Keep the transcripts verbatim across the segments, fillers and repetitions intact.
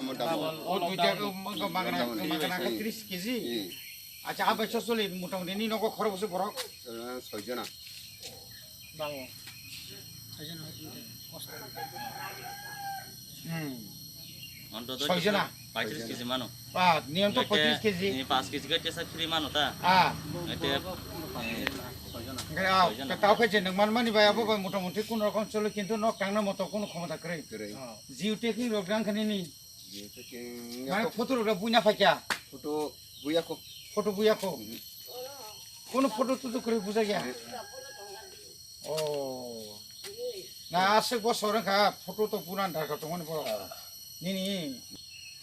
Motamoti. O duita ko mangkana, mangkana khe tris kg. Hmm. Acha, abai sosoli motamoti ni nogo khorok bwswk borok? Soijona. Hmm. Ontoto soijona. Paitris kg mano. Ba, niyom to paitris kg. Ni paanch kg khe tesa free mano ta. Ah. Ete, eh, soijona. Tao khe je nwng manmani bai abo bai motamoti kun rokom cholo, kintu nok tangna moto kuno khomota kwrwi. Kwrwi. Geoteching rok jang khani ni. Mane photo rok buina phaikya? Photo buya kho. Photo buya kho? Mhm. Kono photo tutu kwrwi bujakya? Mhm. Oh. Na aswk bosor wngkha photo to bunan darkar tongmani borok. Ah. Nini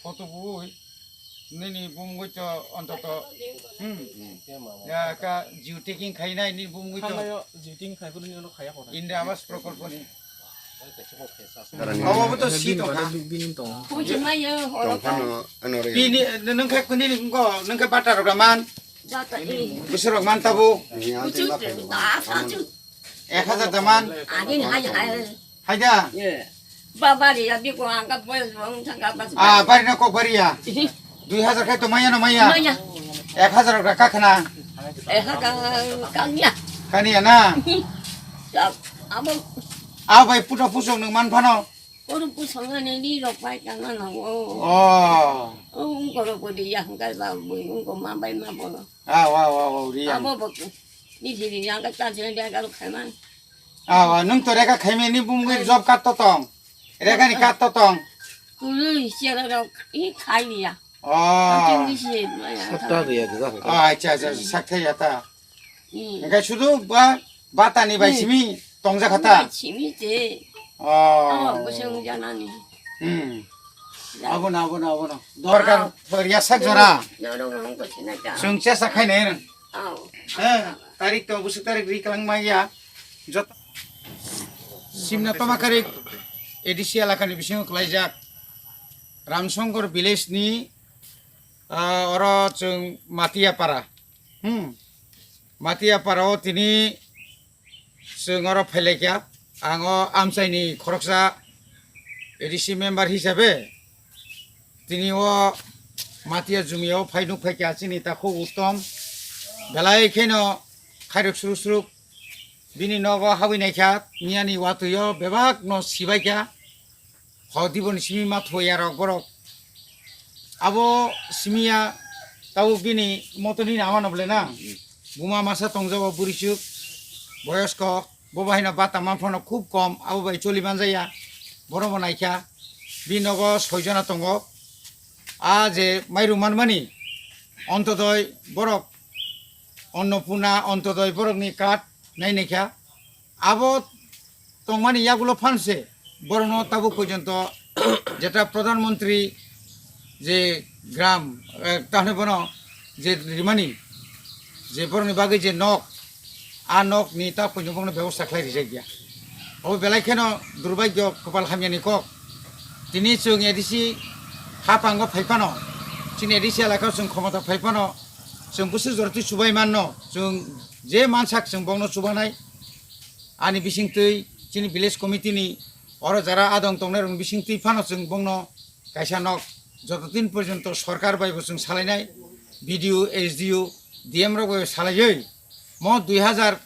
photo bui, nini bumungwi to ontoto. Hmm. Hmm. Ya ka geoteching khainai ni bumungwi to. Hamayo geoteching khai phuru ni ono khaya kho. Indra Awas Prokolpo ni. Obo to si tongkha. Tongphano, ano re. Bini, nung khe kuni ni go, nung khe bata rok man. Bwswk rok man tabo. Ek hajar da man. Haida. Ah, bari na kok bari ya. Dui hajar khai to maya no maya. Maya. Ek hajar rok kha khna. Kaniya na. Abo. Ah, bai puto pusok nung man phano. Oro bwskango ni ri rok pai tangna nango. Oh. O wngkoro bo ri ya hwnkhe ba bui wngkor ma bai ma bono. Ah, wa, wa, wa, ri ya. Abo bo ni siri yang ka chan sini dia ka khai man. Ah, wa, nung to reka khai mani bumungwi job card to tong. Reka ni card to tong. Kului sira rok i khai ni ya. Oh. Ang ni si ma ya. Sakta ri ya da. Ah, acha, acha, sakta ya ta. Hmm. Engkai sudu ba, batani bai simi tongja khata. Simi je. Oh. Abo bwswng janani. Hmm. Abono, abono, abono. Dorkar, ah, ya sak jora. Norok nang ko sinai ta. Chwng chesa khainai. Oh. Eh, tarik to bwswk tarik ri kalang maya. Jot. Simna toma karik A D C elakani bisingo klaijak. Ramsongkor village ni, ah, oro chwng Matiya para. Hmm. Matiya para o tini chwng oro phailaikha. Ang o amchaini khoroksa A D C member hisabe tini o Matiya jumio phai nuk phaikha chini takhuk Uttom. Belai kheno khairok sruk sruk bini nogo habwi naikha, miyani watwi o bebak no sibaikha. Ho diboni simi ma thoi arok borok. Abo simi ya tabuk bini moto ni nama no bole na. Buma masa tongjago bwrwi chuk, boyosko, bo bahai no bata man phano khub kom, abo bai choli manjaya. Borok bo naikha, bini nogo soi jona tongo. A je mairum manmani, Ontodoi borok, Annapurna, Ontodoi borok ni card nai naikha. Abo tongmani yagulo phanse borokno tabuk porjonto jeta Pradhan Mantri je gram, eh, tahne bono je rimani je borokni bagwi je nok, a nokni ta porjonto bono bebosta khlai rijak ya. Obo belai kheno durbagyo, kopal hamyani kok. Tini chwng A D C hapango phai phano, chini A D C elaka chwng khomota phai phano, chwng bwswk jorotwi chubai manno, chwng je mansak chwng bokno chubanai. Ani bisingtwi chini village committee ni oro jara adong tongnai rokni bisingtwi phano chwng bongno kaisa nok joto din porjonto sorkar bai bo chwng salainai, B D O, S D O, D M rok bai salaiwi mo dui hajar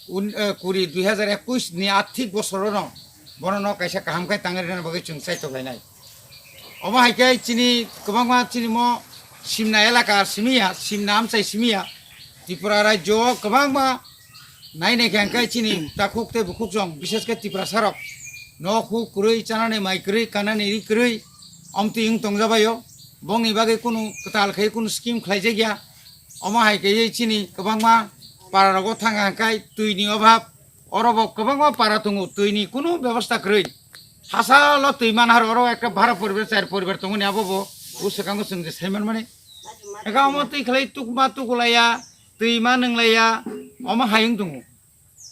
un-, eh, kuri, dui hajar ekwis ni athik bosorono bono no kaisa kaham khai tangwi rwna bagwi chwng chaitok lainai. Omo hai khe chini kwbangma chini mo Simna elaka simiya, Simna amchai simiya, Tripura rajyo o kwbangma nai nai khe hwnkhe chini takhuk tei bukhuk chwng, bishes khe Tiprasa rok nok huk kwrwi, chanani mai kwrwi, kanani ri kwrwi, omtwi wng tongjabaio. Bongni bagwi kunu kwtal khe kunu scheme khlaijakya. Omo hai khe chini kwbangma para rogo thang hwnkhe twi ni obhab, oro bo kwbangma para tongo, twi ni kunu bebosta kwrwi. Hachalo twi man har oro ekta bhara poribar, char poribar tongoni abo bo, o swkango chwng je sai man mani. Eka omo twi khlai tukma tukulaiya, twi ma nwnglaiya, omo hayung tongo.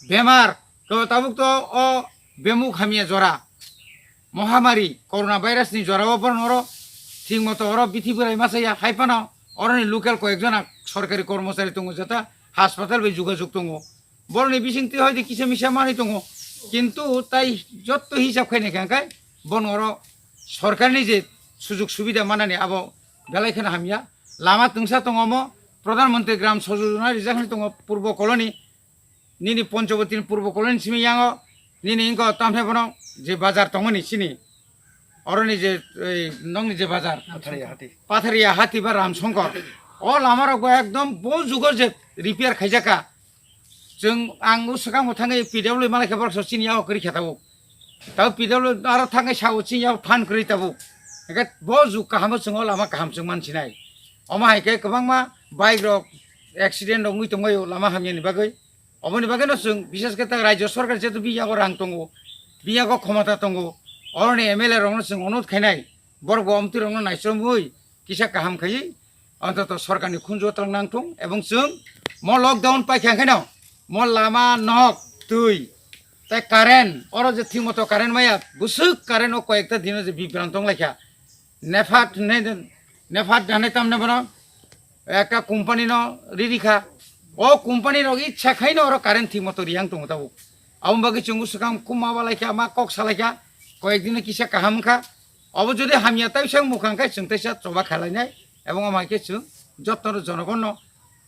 Bemar, to tabuk to o bemuk hamya jora. Mohamari, corona virus ni jora o boron oro, thik moto oro bithi bwrai masa ya, hai phano, oroni local koyek jona sorkari kormochari tongo, jeta hospital bai jogajog tongo. Borokni bisingtwi hoide kisa misa manwi tongo, kintu tai jotto hisab khainai khe hwnkhe bono oro sorkarni je sujuk subida manani abo belai kheno hamya. Lama tungsa tongo omo, Pradhan Mantri Gram Sajojona rijakni tongo Purbo Colony, nini Panchavatir Purbo Colony simi yango, nini ingko tamthai bono je bazar tongmani chini, oroni je, ei, nokni je bazar, Patharia hati. Patharia hati ba Ramsongkor. O lama rok bo ekdom bo jugo je repair khaijaka. Chwng ang o swkang bo thangwi P W malai khe borok so chini yago kwrwi khe tabuk. Tabo P W aro thangwi sao chini yago phan kwrwi tabuk. Hingkhe bo jug kaham o chwng o lama kaham chwng man sinai. Omo hai khe kwbangma bike rok accident rok wngwi tongbaio lama hamyani bagwi. Oboni bagwi no chwng bishes khe ta rajyo sorkar jeto biyago rang tongo, biyago khomota tongo, oroni M L A rokno chwng onut khainai. Borok bo omtwi rokno naichomwi kisa kaham khaiwi, antoto sorkarni khunju twlang nangthung, ebong chwng mo lockdown paikha hwnkhe no mo lama, nok, twi, tei current, oro je thik moto current maya, bwswk current o koyekta dino je bibranto wnglaikha. Nephat hinwi, Nephat hinwi tamni bono ekta company no riri kha. O company rok itsa khaino oro current thik moto riyang tongo tabuk. Aboni bagwi chwng swkang kuma balaikha, ma kok salaikha, koyek dino kisa kaham wngkha. Obo jodi hamya tai se wngmukha hwnkhe chwng teisa choba khalainai, ebong omo hai khe chwng jotono jonogonno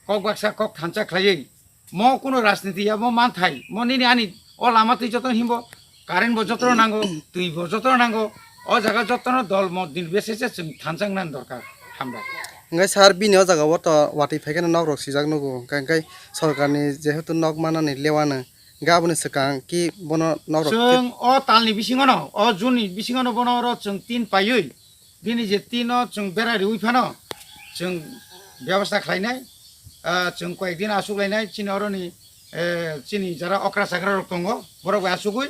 kok baksa kok thansa khlaiwi mo kuno rajniti ya, mo manthai, mo nini ani o lama twi jotono himbo, current bo jotono nango, twi bo jotono nango, o jaga jotono dol mot nirbichese chwng thansa wngnani dorkar. Hambai. Hingke sir, bini o jaga o to watwi phaikhe nok rok sijak nugo, hingke, hingke sorkarni jehetu nok manani lewano, hingke aboni swkang ki bono nok rok ki Chwng o talni bisingono, o June ni bisingono bono oro chwng tin paiwi, bini je tin o chwng bera riwi phano chwng byabosta khlainai, ah, chwng koyek din aswk lainai, chini oroni, eh, chini jara okra chakra rok tongo, borok bai aswkwi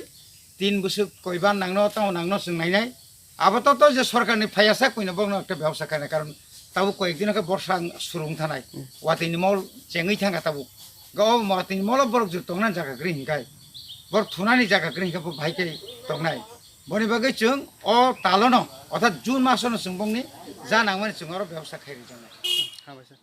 tin bwswk koiba nangno, tamo nangno chwng nainai. Abo to, to je sorkarni phaiya sak puino bokno ekta byabosta khainai, karon tabuk koyek din khe borsa ang surung thanai. Watwini mol chengwi thangkha tabuk. Ga o watwini molo borok jwk tongnani jaga kwrwi hinkhai. Borok thunani jaga kwrwi hinkhe bo bahai khe tongnai. Boni bagwi chwng o talono, orthat June masono chwng bongni ja nangmani chwng oro byabosta khai rwjaknai. Hambai sir.